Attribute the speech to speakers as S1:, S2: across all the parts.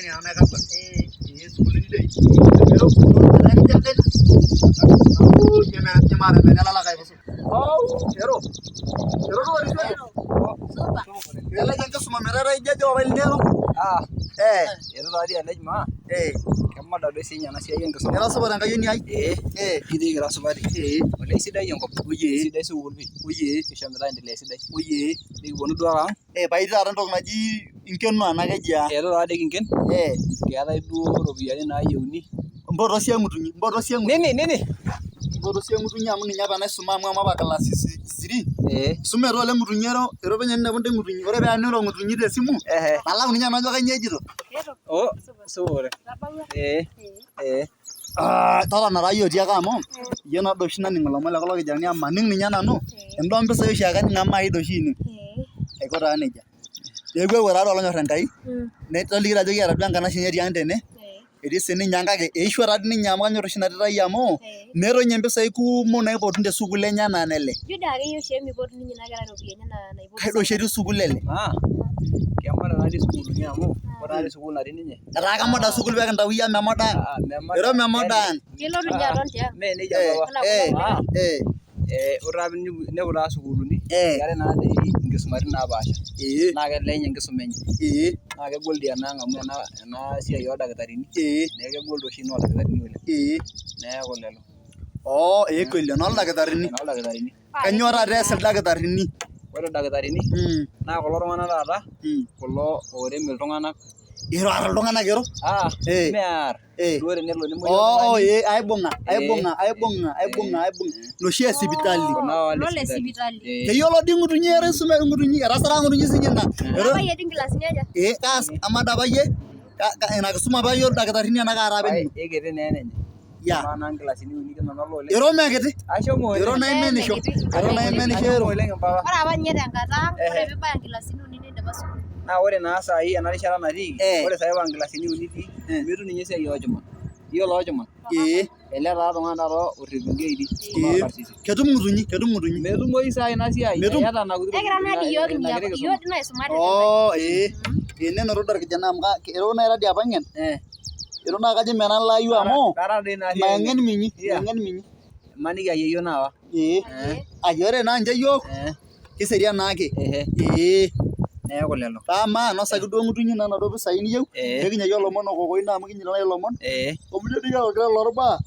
S1: Nena naikagua. Ee sukuulini doi. Ero
S2: Ah, itu taadii alej maa kemada duo sininye ena siai enkisuma.
S1: Ira supat enkayioni ai?
S2: Ee, kitii kira supati. Olee sidai enkop, sidai sukuul pii. Kishomoita aendelea esidai. Nikiponu duo ake ang.
S1: Pae itii taata entoki naji inkeno ena kejia?
S2: Eitu taadii kinken, keetae duo iropiyiani naayieuni.
S1: Mpoto sii eng'utunyi, mpoto sii eng'utunyi.
S2: Nini nini.
S1: Mpoto sii eng'utunyi amu ninye apa naisuma amu apa class 3. Isume taa oleng ng'utunyi ero ero penyo ninepu ntae ng'utunyi. Ore pee niro ng'utunyi te simu, nalau ninye nanu ajo kainyoo ejito.
S2: Oh, supa oleng. Ee, ee.
S1: Ah, totona taa iyie otii ake amu iyie naa oshi naning ilomon le kulo kijanani amu maning ninye nanu. Endaa ompisai oshiake aning amu maida oshi ine. Aiko taa nejia. Neeku eewuo taadoi olonyor Enkai, netoliki ajo kiata duo enkanashe enye tiang tene, etii sininye ang kake eishua taadoi ninye amu kanyor oshi ina tito ai amu meeta ninye mpisai kumok naipotuni te sukuul enye anaa nele. Kajo oshi etii sukuul ele.
S2: Ah, kemada taadii sukuulini amu ore taadii sukuul natii ninye.
S1: Etaa kemoda sukuul pee kintau iyie amu memoda ang. Ero memoda ang.
S2: Mee nejia papa. Ah, ore taa piinepu taa sukuulini keetae naadii inkisumaritin napaasha naa kelelek ninye enkisuma enye naa kegol dii ena ang amu ena siai oldakitarini neeku kegol dii oshi ina oldakitarini oleng neeku lelo.
S1: Oo ee kweli enoldakitarini.
S2: Enoldakitarini.
S1: Kainyoo taata eas ildakitarini?
S2: Ore ildakitarini naa kulo tung'anak taata kulo oorem iltung'anak.
S1: Ero aar iltung'anak ero?
S2: Ah, mee aar. Duo tenelo nemuoyu
S1: Oo
S2: oltung'ani.
S1: ee aibung'a aibung'a aibung'a aibung'a aibung'a inoshi e sipitali.
S2: Kuna le sipitali.
S1: Keyiolo dii ng'utunyi ero isume ng'utunyi etasara ng'utunyi sinye ina. Ero ee kaas amaa doi apa iyie ina kisuma apa iyie oldakitarini ena kaata apa enino.
S2: Ekiti naa enenye.
S1: Ya.
S2: Amaa naa nkilasini uni kinona olo oleng.
S1: Ero mee kiti.
S2: Ashomo oleng.
S1: Ero naa imenisho. Ero naa imenisho
S2: Ashomo
S1: ero.
S2: oleng mpapa.
S3: Ore apa ninye tenkata ang, ore piibaya nkilasini uni nindipa sukuul.
S2: Naa ore naa saai ena rishata natiiki, ore saai paa nkilasini uni itii, mitum ninye esiai e watchman. Iyiolo watchman? Ele taa tung'ani taata orrip ingeeti kulo orkarsisi.
S1: Ketum ng'utunyi, ketum ng'utunyi.
S2: Metumoyu saai ina siai.
S1: Metum.
S2: Iyata ina kuti
S3: Ekira naa dii iyiook
S2: ina kiti kisuma.
S3: iyiook dii naisumate te
S1: Oo ee. Ee nenoto doi orkijanai amu ero naa ira dii apa ng'en. Ero naa kajo mera layu amu
S2: Kara doi ina
S1: mang'en minyi, mang'en minyi.
S2: Imaniki aa yeyio naawa.
S1: Ee. Ai ore naa ninche iyiook kiserian naake. Ee.
S2: Neeku lelo.
S1: Paa amaa inosaki duo ng'utunyi naa inaduo pisai niyieu, nikinya iyiook ilomon okokoi naa amu kinyita naaji ilomon, amu ijo dii kiata orkila loorbaa,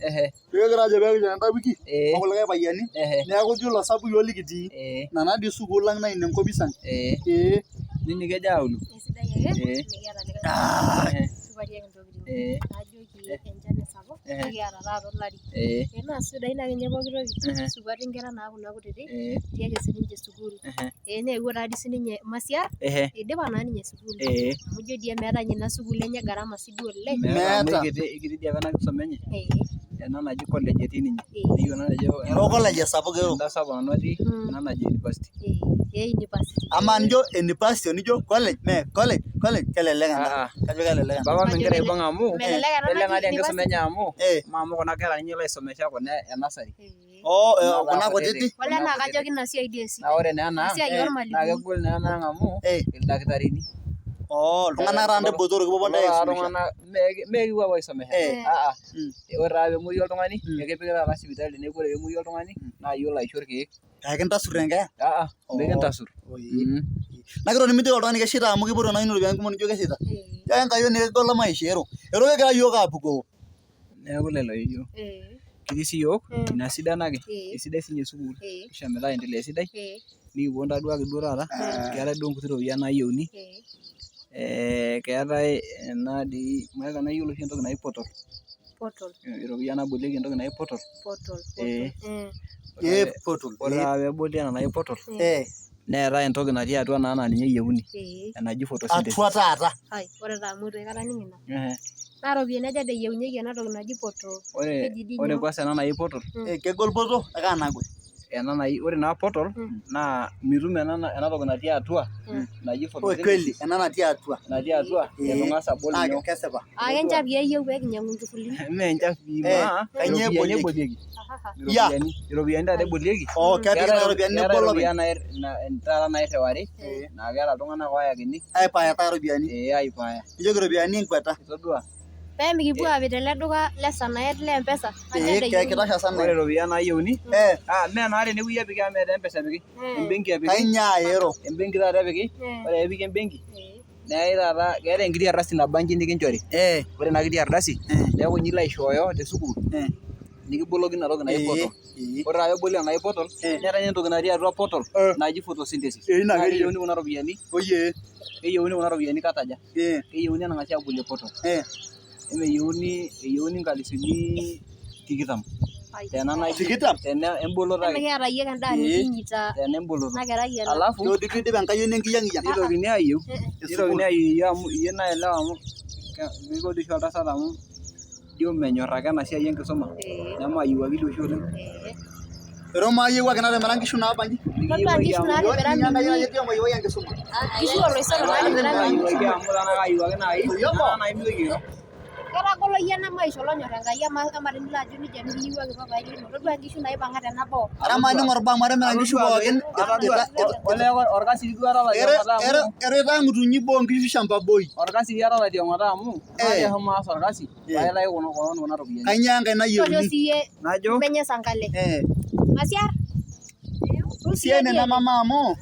S1: nikigira aajo pee kinya enda wiki okulikae payiani, neeku ijo ilo sapuk iyiook likitii. Ina naadii sukuul ang' naa ina enkopis ang'. Ee.
S2: Nini keja aulo?
S3: Esidai ake, mikiata likae supati ake intokitin. Najoki enchan esapuk, nikiata taata olari. Naa sidai ake ninye pooki toki, supati inkera naa kuna kutitik, etii ake sininche sukuul. Neewuo taadii sininye Masiar, eidipa naa ninye sukuul. Amu ijo dii emeeta ninye ina sukuul enye gharama sidai oleng.
S2: Meeta amu ekiti dii apa ena kisuma enye. Ena naji college etii ninye. Niyiolo naa ajo
S1: Ero college esapuk ero.
S2: enda sapuk nanu atii ena naji university.
S3: Ee university.
S1: Amaa nijo university nijo college mee college college kelelek enda. Kajo kelelek enda.
S2: Mpaka mingira aibung amu
S3: Melelek ena
S2: kelelek
S3: naji
S2: naadii enkisuma
S3: university.
S2: enye amu maa amu kuna kera ninye elo aisomesha kuna e nursery.
S1: Oo kuna kutiti.
S3: Olee naa kajo kina siai dii esidai.
S2: Naa ore naa ena ang
S3: Esiai ormalimuni.
S2: naa kegol naa ena ang amu ildakitarini.
S1: Oo iltung'anak taa ntae botorok ipuopuo ntae
S2: Kulo taa
S1: aisomesha.
S2: tung'anak mee ekipuo apuo aisomesha. Aa ore taa peemuoyu oltung'ani ekipiki taata sipitali neeku ore peemuoyu oltung'ani naa iyie olo aisho irkeek.
S1: Ekintasur enkeeya?
S2: Aa mikintasur.
S1: Naa keton mijo oltung'ani keshaita amu kipotu ena iropiyiani kumok nijo keshaita. Tiaki enkayioni kegol maisha ero. Ero kegira iyiook aapukoo.
S2: Neeku lelo yeyio. Kitii siyiok ina sidano ake. Esidai siinye sukuul. Kishomoita aendelea esidai. Nikiponu taa duake duo taata keetae duo nkuti ropiyiani naayieuni. Keetae ena dii mayiolo tenaa iyiolo oshi entoki naji portal. Iropiyiani naabolieki entoki naji portal. Ore taata peeboli ena naji portal neetae entoki natii atua naa naa ninye eyieuni enaji photosynthesis.
S1: Atua taata.
S3: Ore taa amu eitu aikata aning ina. Naa ropiyiani aja doi eyienyieki ena toki naji portal?
S2: Ore kwanza ena naji portal.
S1: Kegol portal kaa nagol?
S2: Ena naji ore naa portal naa mitum ena toki natii atua naji
S1: Ore kweli
S2: photosynthesis
S1: ena natii atua.
S2: Natii atua
S1: Eh.
S2: eitu ing'as abol
S1: Naa
S2: nyoo.
S1: kesipa.
S3: Aa kenchapi eyieu pee kinyiang'u inkifulini.
S2: Mee enchafi
S1: Eh,
S2: maa
S1: kainyoo
S2: iropiyiani
S1: ebolieki?
S2: ebolieki.
S1: Ya.
S2: Iropiyiani, iropiyiani taata ebolieki.
S1: Oh, kepiki
S2: Keetae
S1: naa iropiyiani
S2: keetae
S1: nebolo openy.
S2: iropiyiani taata nairriwari
S1: Eh.
S2: naa keeta iltung'anak ooyakini
S1: Aipaaya taa iropiyiani.
S2: ee aipaaya.
S1: Nijoki iropiyiani enkweta.
S2: Itodua?
S3: Pee mikipuo aapik tele duka le Sanaet le Mpesa. Kajo
S1: Ee,
S3: ade eyieuni.
S1: kitosha sana.
S2: Ore iropiyiani naayieuni
S1: Eh,
S2: ah mee naa tenewueji epiki amu mee te Mpesa epiki. Embenki epiki.
S1: kainyaa ero.
S2: Embenki taata epiki. Ore epiki embenki neyai taata keetae enkiti ardasi naba inji nikinchori.
S1: Eh,
S2: Ore ina kiti ardasi
S1: Eh.
S2: neeku ninye ilo aishooyo te sukuul
S1: eh,
S2: nikiboloki ina toki naji
S1: eh,
S2: portal.
S1: eh.
S2: Ore taa peeboli ena naji portal
S1: Eh.
S2: neetae ninye entoki natii atua portal
S1: Eh.
S2: naji photosynthesis.
S1: Eh, ina
S2: Naa
S1: keyie.
S2: keyieuni kuna ropiyiani,
S1: Oye,
S2: keyieuni kuna ropiyiani kata aja?
S1: eh,
S2: Keyieuni enang'asi abolie portal.
S1: eh.
S2: Nemeyieuni, eyieuni nkalisuni tikitam. Tena naji
S1: Tikitam?
S2: tena emboloto ake.
S3: Emikiata iyiok endaa
S1: Eh.
S3: nikinyita
S2: Tena emboloto.
S3: ena kerai ena.
S2: Alafu
S1: Yo, dii idip enkayioni enkiyang'iyang.
S2: nitokini aayieu, nitokini
S1: Esukuul.
S2: aayieu iyie amu iyie naelewa amu keiko dii oshi oltasat amu ijo menyor ake ena siai enkisuma nemayiewuaki dii oshi oleng.
S1: Ero maayiewuaki natimira nkishu naabanji.
S3: Todua nkishu naatimira
S1: Ninye enkayioni
S3: minyi.
S1: najo mayiewuaki enkisuma.
S3: Nkishu oloisotok naatimira minyi.
S2: Maayiewuaki amu tenaa kaayiewuaki naaji, naa naaji mitoki airo.
S3: Ketagolo iyie ena maisha olonyor Enkai ama tenilo ajo nejia nikiyiewuaki papai lino. Todua nkishu naipang'a tena boo.
S1: Ara maning'o orbaa amu atimira nkishu pookin.
S2: Atadua olee orkasi duo aata lationg'ata amu
S1: Ero itaa ng'utunyi boo nkishu shamba boy.
S2: orkasi dii aata lationg'ata amu
S1: Eh.
S2: kajo ashomo aas orkasi
S1: Eh.
S2: pailaki kuna kuna ropiyiani.
S1: Kainyoo enkae
S3: Tojo
S1: nayieuni?
S3: siiyie
S2: Najo
S3: menye sankale.
S1: Eh.
S3: Masiar.
S1: Siai nena mama amu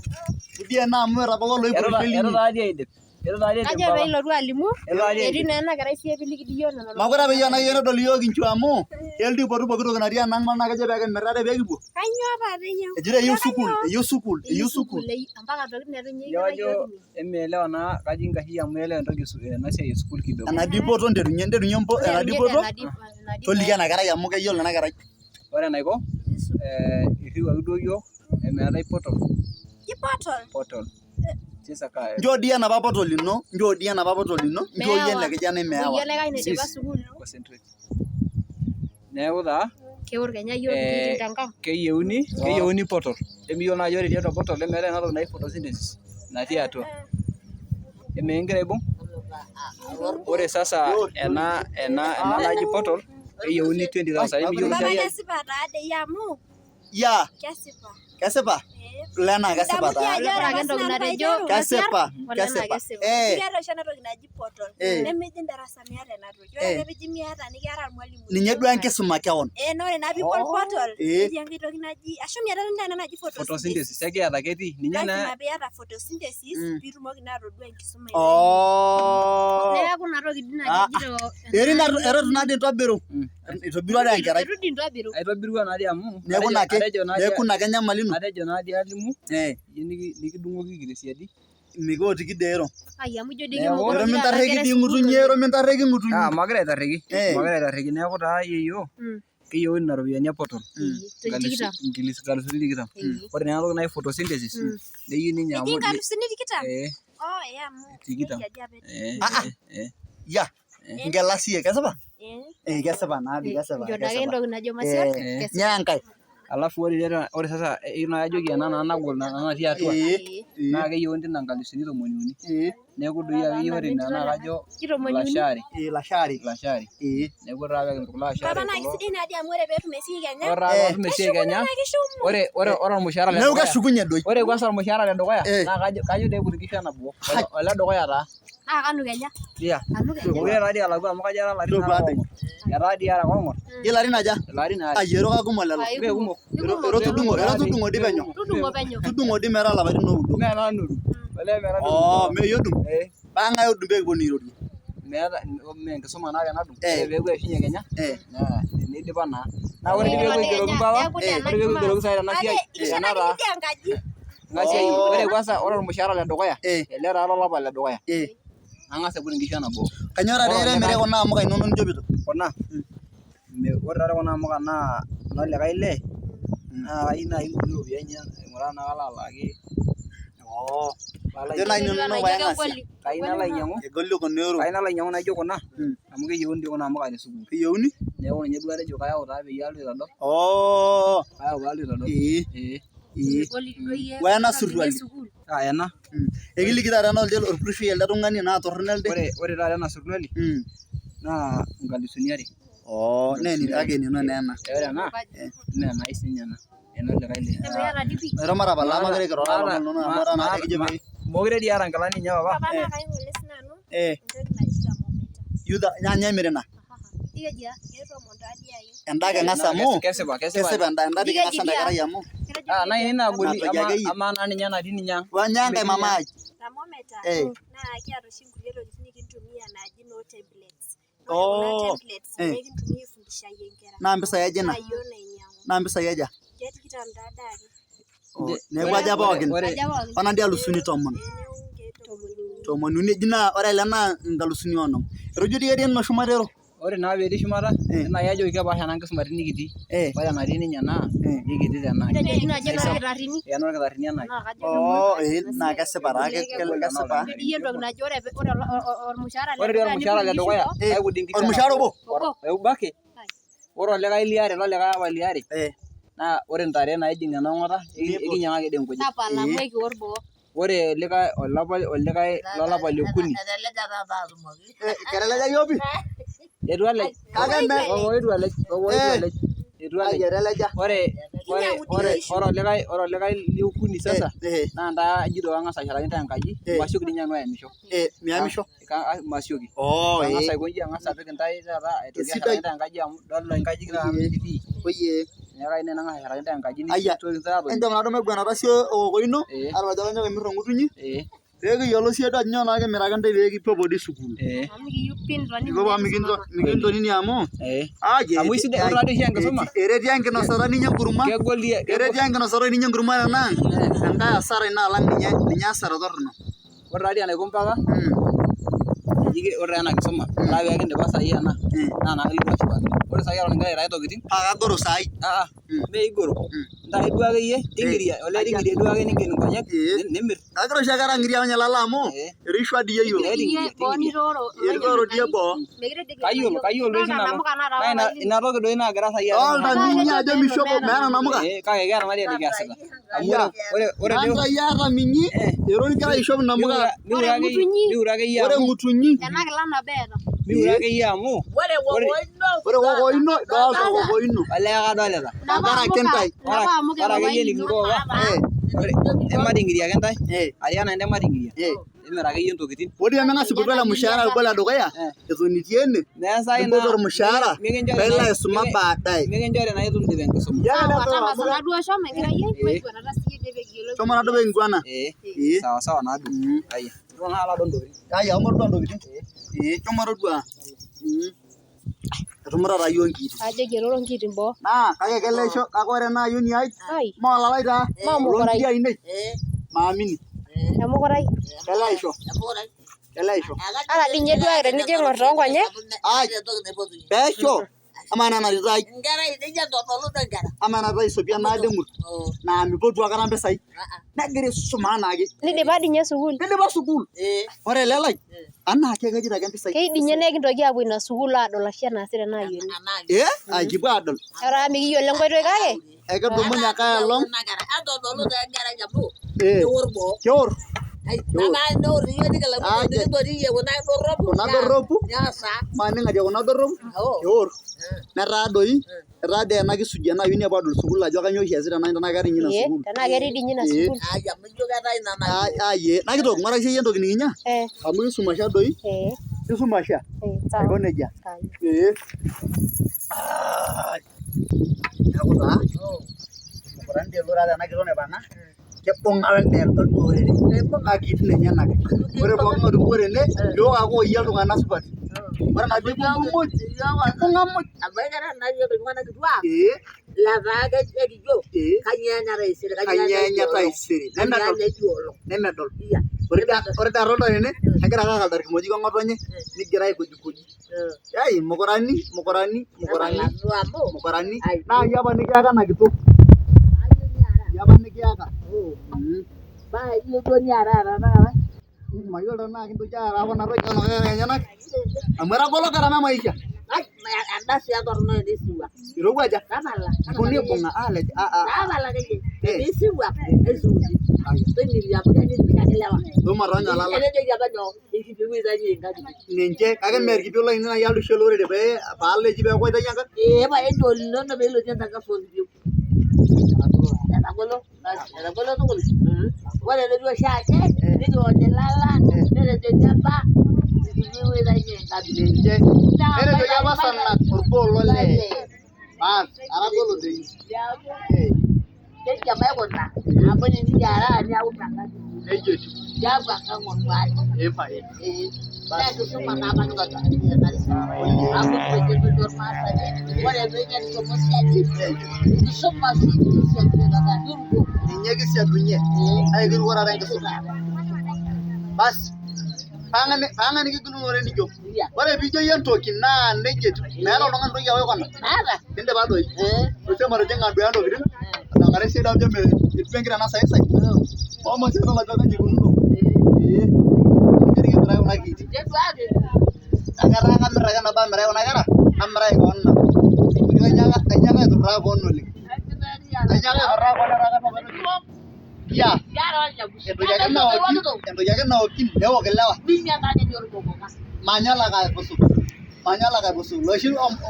S1: idia ena amu etabawua oloipotisho
S2: eitu
S1: linyi.
S2: taadii aidip. Eitu taadii aidip
S3: Kajo pee
S2: mpapa.
S3: ilotu alimu
S2: Eitu taadii
S3: etii
S2: aidip.
S3: naa ena kerai siiyie piliki dii iyiok nena
S1: Makure apa eyieu ena nedol iyiook kinchu amu kelotu aipotu pooki toki natii enang naa kejo pee kimir ate pee kipuo.
S3: Kainyoo taata eyieu?
S1: Ejito eyieu sukuul, eyieu sukuul, eyieu sukuul.
S3: Mpaka ntokitin neitu ninye
S2: Ijo
S3: aikata
S2: kajo
S3: iyiok kining.
S2: emielewa naa kaji inkasheyie amu ielewa entoki ena siai e sukuul kidogo.
S1: Ena dipoto nterunye nterunye mpo ena dipoto toliki ena kerai amu keyiolo ena kerai.
S2: Ore enaiko irriu ake duo iyiok emeetae portal. Portal. Sasa kaa
S1: Nchoo dii enapa portal ino, nchoo dii enapa portal ino, nchoo iyie ele kijanai meewa.
S3: Oyie likae naidipa
S2: Sis.
S3: sukuul.
S2: Concentrate. Neeku taa
S3: Keor kenya iyiok
S2: Eh,
S3: kitii tenkang.
S2: keyieuni keyieuni portal. Emiyiolo naa ajo ore tiatua portal nemeetae ena toki naji photosynthesis natii atua. Emikingira aibung? Ore sasa ena ena ena naji portal keyieuni 20,000 emiyiolo
S4: Papa
S2: sii
S4: kesipa taa dei amu
S1: Ya,
S4: kesipa.
S1: kesipa? Lena kesipa
S4: Idamu
S1: taa.
S4: ajo
S3: Ore ake
S4: ore
S3: entoki
S4: apa sinanu
S3: natejo
S4: paiteru,
S1: Kesipa,
S3: Olena
S1: kesipa.
S3: kesipa.
S1: Eh,
S4: keeta oshi ena toki naji portal.
S1: Eh.
S4: Nemijing darasa miata ena toki. Ore
S1: Eh.
S4: ake piijing miata nikiara irmalimuni.
S1: ninye duo enkisuma kewon.
S4: Eh, naa ore naa piibol portal,
S1: Eh.
S4: netii enkae toki naji ashu miata ena naji photosynthesis.
S2: photosynthesis ekiata ketii ninye naa
S4: Lazima piata photosynthesis
S1: Mm.
S4: piitumoki naa atodua enkisuma ino.
S1: Oh.
S3: Neeku ina toki dii
S1: Ah,
S3: najito.
S1: Eri na ero tunadi ntobiru. Itobirua dii enkerai.
S3: Eitu dii ntobiru.
S2: aitobirua naa dii amu
S1: Neeku ina ake,
S2: atejo naa
S1: neeku ina ake enyamali ino.
S2: atejo naa dii alimu
S1: Eh,
S2: iyie nikidung'oki tesiadi.
S1: mikiotiki dii ero.
S3: Ai amu ijo dii
S2: Neeku-
S3: kimogoro
S1: Ero
S3: dii taata
S1: mintarreki
S3: nkera
S1: dii
S3: e sukuul
S1: ng'utunyi,
S3: oleng.
S1: ero mintarreki ng'utunyi.
S2: Ah, magira aitarreki,
S1: Eh.
S2: magira aitarreki neeku taa yieyioo keyieuni nena ropiyiani e portal.
S3: Tikitam.
S2: Nkalusuni tikitam. Ore naa ena toki naji photosynthesis neyieu ninye
S4: Eji
S2: amu
S4: inkalusuni tikitam?
S2: eh
S4: Oh, eh, amu
S2: tikitam.
S4: nejia dii apa etiu.
S2: eh
S1: Ah, ah.
S2: eh
S1: Ya, nkelasie kesipa?
S4: Eh.
S1: Eh, kesipa naa dii kesipa.
S3: Ijo naake
S1: Kesipa.
S3: entoki najo Masiar.
S1: Eh,
S3: Kesipa.
S1: nyaa enkae.
S2: Alafu ore tiatua ore sasa iyieu naa ajoki ena naa nagol ena natii atua
S1: Eh,
S2: naa keyieuni tina nkalusuni tomoni uni.
S1: eh,
S2: Neeku doi akeyie ore ina naa kajo
S3: Ki tomoni uni.
S2: ilasho aare.
S1: eh, lasho aare.
S2: Ilasho aare.
S1: Eh,
S2: Neeku taa pee kipik kulo asho aare
S4: Papa naa
S2: kulo.
S4: kisidai naa dii amu ore peetum esiai kenya,
S2: Ore taa
S1: Eh.
S2: peetum esiai kenya
S4: naa kishumu.
S2: ore ore ore ormushaara le
S1: Neeku
S2: dukuya
S1: keshukunye doi.
S2: ore kwanza ormushaara le dukuya
S1: Eh.
S2: naa kajo kajo doi eiput inkishu ena boo. Ole dukuya taa.
S3: Naa kanu kenya.
S2: Iya.
S3: Anu kenya.
S2: Mokure taa dii alakua amu kajo etaa ilarin
S1: Ntoku
S2: aare
S1: ade.
S2: oong'or. Etaa dii aare ake oong'or.
S1: Ilarin aja?
S2: Ilarin aare.
S1: Ai, ero kakumok lelo.
S3: Ai,
S2: Mee kumok.
S3: Ikumok.
S1: Ero tudung'o, ero tudung'o dii penyo.
S3: Tudung'o penyo.
S1: Tudung'o dii metaa ilapaitin oudo.
S2: Mee nanu odung. Olee metaa nanu
S1: Oh,
S2: odung.
S1: mee iyie odung'?
S2: Eh.
S1: Paa ng'ae odung' pee kiponu airorie?
S2: Meeta mee enkisuma naake nadung.
S1: Eh.
S2: Ore peeku eishunye kenya
S1: Eh.
S2: naa neidipa naa. Naa ore dii peeku aigeroki mpapa,
S3: Neeku
S1: Eh.
S2: ore peeku aigeroki saai tena siai,
S4: Kake
S2: ena taa
S4: dii enkaji.
S2: ena siai
S1: Oh.
S2: ore kwanza ore ormushaara le dukuya
S1: Eh.
S2: ele taa lolapa le dukuya
S1: Eh.
S2: nang'as aiput inkishu ena boo.
S1: Kainyoo taata ero emiri kuna amuka inonok ninchopito?
S2: Kuna ore taata kuna amuka naa inolikae lee naa kayieu naaji nkuti ropiyiani aing'uraa tenaa kalo alaaki.
S1: Oh.
S2: Palo
S1: Ajo naaji
S2: ainyang'u.
S1: inonok pae ng'asia.
S2: Kayieu nalo ainyang'u.
S1: Egoli kuna ero.
S2: Kayieu nalo ainyang'u naijo kuna amu keyieuni dii kuna amuka te sukuul.
S1: Keyieuni?
S2: Neeku ninye duo atejo kayau taa peyie alotu aitodol.
S1: Oo.
S2: Kayau paalo aitodol.
S1: Ee.
S2: Ee.
S1: Ee.
S3: Megol
S1: Wa ena
S3: doi
S1: surwali.
S3: sukuul.
S2: Ah ena.
S1: Ekiliki taata ena orpurushoi elde tung'ani naa torrono elde.
S2: Ore taata ena surwali naa inkalusuni are.
S1: Oo, nee kake enino naa ena.
S2: Ore ena mee enai sininye ena. Eno likae lee.
S3: Emiata DP.
S1: Ero matapala magira aikiroro ilomon linono amu etaa naa ekijo pee.
S2: Mokure dii aata nkilani enye papa.
S4: Papa naa kai ng'ole sinanu
S1: Eh,
S4: entoki naji thermometer.
S1: yudha nyanya emiri ina.
S3: Ikeji aa?
S4: Nkeek tomon taadii ake.
S1: Enda ake eng'as amu
S2: Kesipa kesipa.
S1: kesipa enda enda dii keng'as enda kerai amu
S2: Ah naa ina naagoli
S1: Natoki akeyie.
S2: amaa naa ninye enatii ninye ang'.
S1: wanya enkae mama ai.
S4: Thermometer
S1: Eh.
S4: naa kiata oshi nkulie tokitin nikintumia naaji noo tablets. Ore kuna
S1: Oo.
S4: tablets
S1: Eh.
S4: ninye kintumia aifundishayie nkera.
S1: Naa mpisai aja ina?
S4: Naa iyiok nainyiang'u.
S1: Naa mpisai aja?
S4: Nkeek tikitam taadake.
S1: Oo, neeku aja pookin?
S2: Ore
S3: Aja pookin?
S1: Ona ndi alusuni tomon.
S4: Neeku nkeek tomon uni.
S1: 13 eji naa ore ele naa inkalusuni onom. Etejo dii ketii ena shumata ero.
S2: Ore naa peetii shumata
S1: Eh.
S2: naa ajoki kepaasha naa nkisumaritin nikitii.
S1: Eh.
S2: Ore enatii ninye naa
S1: Eh.
S2: ikiti tena.
S3: Ketejoki naaji enorkitarrini.
S2: Enorkitarrini ena.
S3: Naa kajo
S1: Oo, ee naa kesipa taa kesipa.
S3: Ketii entoki naji ore ormushaara
S2: Ore dii ormushaara ledukuya
S1: Eh,
S2: kaiku dii nkishu
S1: ormushaara obo?
S3: Obo.
S2: Obo ake. Ore olikae liare lolikae apa liare
S1: Eh.
S2: naa ore ntare naijing ena ong'ata ekinyang'aki dii nkujit.
S3: Tapala amu ekior boo.
S2: Ore likae olapa olikae lolapa liokuni
S1: Keteleja iyie opi?
S2: eitu elej.
S1: Kake me
S2: Eitu elej. Eitu elej. Eitu
S1: Ai
S2: elej.
S1: eteleja.
S2: Ore ore ore ore olikae ore olikae liokuni sasa
S1: Eh,
S2: naa ntae ajito kang'as ashetaki ntae enkaji
S1: Eh.
S2: masioki dii ninye nanu ayamisho.
S1: eh, miamisho.
S2: Masioki.
S1: Oo,
S2: Kang'as
S1: ee.
S2: aiko inji ang'as apik intae taata aitoki
S1: Esidai.
S2: ashetaki intae enkaji amu idolta inkajijik taata nikitii.
S1: Oyee.
S2: Neeku kayieu nai nang'as ashetaki intae enkaji
S1: Ayia.
S2: nitoki intae atoni.
S1: Enchom naa maiguanata siye okoko ino
S2: Eh.
S1: ata ajo kainyoo kimir tong'utunyi
S2: Eh.
S1: pee kiyiolou siye duo ajo nyoo naa kimiraki intae pee kipuopuo dii sukuul.
S2: Eh.
S3: Amu kiyieu pin toni.
S1: Kipuopuo amu mikintonini amu
S2: Eh.
S1: aje
S2: Amu isidai ore taadii oshi enkisuma
S1: eretii enkinosata ninye enkurma.
S2: kegol dii
S1: Eretii enkinosata ninye enkurma tenaang enkae asara ina alang ninye ninye asara torrono.
S2: Ore taadii enaiko mpapa eji ore taa ena kisuma ore taa pee kindipa saai ena naa naa kilotu ashipakino. Ore saai eton ingira aitayu intokitin
S1: Paa kagoro saai.
S2: aa mee igoro ntayu duo akeyie tingiria olee tingiria duo ake ningen inkonyek nimir.
S1: Kagira oshiake arang'iria ninye lala amu erishua dii yie yiok.
S2: Tingiria,
S3: Boo
S2: tingiria.
S3: nitooro.
S1: Eritooro dii boo.
S2: Kayiolo kayiolo doi sinanu. Naa ina toki doi naagira saai
S1: Dolta ninye ajo mishopo meeta namuka.
S2: Eh, kake kiata naadii enikiasita. Amu ore ore
S1: Kwanza iyie ata minyi ero nigira aishop inamuka.
S2: miure akeyie
S1: Ore
S2: amu
S1: ng'utunyi
S3: Ena kila nabo eeta.
S2: miure akeyie amu
S1: ore kokoo ino idolta kokoo ino.
S2: olee kadolita.
S1: Tenkaraki intae.
S3: Napa amuka
S2: Ore akeyie
S3: papai lino.
S2: enikinko papa
S1: Eh,
S2: ore emating'iria ake ntae
S1: eh,
S2: atii ena nemating'iria
S1: eh.
S2: timira akeyie intokitin.
S1: Ore peming'as aipotu ele mushaara obo ledukuya eton itii ene
S2: Neesai
S1: nipotu ormushaara pee ilo aisuma baadaye.
S2: mikinchori naa itu indip enkisuma.
S3: Sawa, tang'asa naduo shomo enkerai ai maiguanata siiyie dii pee kiyiolou.
S1: Shomo naduo pee kinguana.
S2: Eh,
S1: Eh.
S2: sawa sawa naaduo. Ayia. Ito naa alo adol intokitin.
S1: Ayia, shomo todua ntokitin. Eh, shomo todua. Etumuta taa yiok nkiitin.
S3: Ajoki etooro nkiitin boo.
S1: Naa kake keleisho kake ore ena ayioni ai
S3: Ai,
S1: maa olalai taa.
S3: Maa omukurai.
S1: Kulo nkiri ainei. Maamini.
S3: emukurai.
S1: Keleisho. Keleisho.
S3: Ata dii ninye duo ake tenijo aing'or toonkonyek
S1: Ai. Pesho. Amaa ena natito ai. Amaa ena natito aisopia naado emurt. Naa mipotu aikata mpisai. Negira aisuma anaake.
S3: nidipa dii ninye sukuul.
S1: Nidipa sukuul. Ore ele lai anaake kejito ake mpisai.
S3: Keyieu dii ninye naa ekintoki aapuo ina sukuul aadol ashu enaasita ena ayioni.
S1: Eh, ai kipuo aadol.
S3: Ore amu mikiyiolo enkoitoi kake
S1: Ekidumunye ake aelong. Eh, keor. Kuna doropu. Maning ajo kuna doropu. Keor. Netaa doi, etaa doi ena kisuji ena ayioni apuo adol sukuul ajo kainyoo oshi easita ena tenaa keeta ninye ina
S3: ee
S1: sukuul.
S3: tenaa ketii dii ninye ina
S1: Eh.
S3: sukuul.
S1: Ai ee. Nakitok, ng'ura siiyie entoki nikinya
S3: Eh,
S1: amu kisumasha doi.
S3: eh,
S1: Kisumasha.
S3: eh,
S1: Aiko
S3: sawa.
S1: nejia.
S3: Sawa.
S1: Ee. Neeku taa, mukurani dii elo taata ena kitok naipang'a, kibung'a welde oldua orere. Kake kiitin enyenak. Ore pooki ng'ae otupukuo tene, iyiook ake oyia iltung'anak supati. Ore nabo ibung'u muj, ibung'a muj. Ee. Ee. Kainyoo enya taisere. Nemedol. Nemedol. Ore dii atolta tene, kegira ake akaldar irkimojik ong'otonye, negira aikojikoji. Ai mukurani, mukurani, mukurani, mukurani. Naa iyie apa nikiyaka ena kitok. Iyie apa nikiyaka. Mayiolo tenaa kintoki aaraa kuna tokitin enyenak amu etagolo gharama e maisha.
S5: Enkardasi torrono tenisiwua.
S1: Irowuaja?
S5: Tapala.
S1: Ikoni aibung'a aalej
S5: Tapala akeyie. Tenisiwua neisuuji. Toimirie amu ketii ake lewa.
S1: Matoonya ilala.
S5: Etejoki apa nyoo irkipieu oitayunyieki inkajijik.
S1: Ninche kake mee irkipieu lainei naaji aldo oshi olorere pee paalo eji peeku aitayio enkang.
S5: Ee pae enchoo linono pee ilotie entangaso orkipieu. Etagolo, etagolo tukul. Ore enetiu oshiake nikiony ilala netejoki apa irkipieu oitayunyieki inkajijik.
S1: Ninche. Netejoki apa sanak orkuo lolee. Baas atagolo doi.
S5: Neeku nejia apa aikuna amu tenikiaraa niaku enkang
S1: Nejia etiu.
S5: tiatua enkang orkuak.
S1: Ee pae.
S5: Ee. Naa enkisuma naa apa nikitonyora tena rishata. Amu kijo irmaasani ore pee kishomo siadi enkisuma sii kisiadunyie niruko.
S1: Ninye kisiadunye. Kake kiruko taata enkisuma. Basi paa ng'ae nikigilunore nijo. Ore piijo iyie entoki naa nejia etiu. Meeta oltung'ani oitoki aaku aikuna.
S5: Maata.
S1: Indipa doi. Ore matijing'a aduaya ntokitin adang'are sii ajo etiu enkiteng' nasaisai. Homo sii adol ajo kaji ikununo. Ee. Ketii kuna kiitin.
S5: Keduaki.
S1: Etaa kamir ake nabo amiraki kuna kera, namiraki keon nabo. Ainyiaka aiturraa keon oleng. Ainyiaka aiturraa keon etaa kesapuk entoki. Yaa. Entoki ake naoki, neok ilewa. Manya olikae aipusu. Manya olikae aipusu.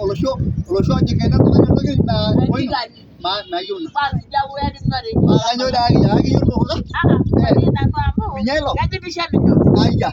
S1: Oloshi olosho ojing ene entoki naa mayieu ina. Paa kainyoo dii ayaki iyie ormokoka? Minya ilo? Ayia.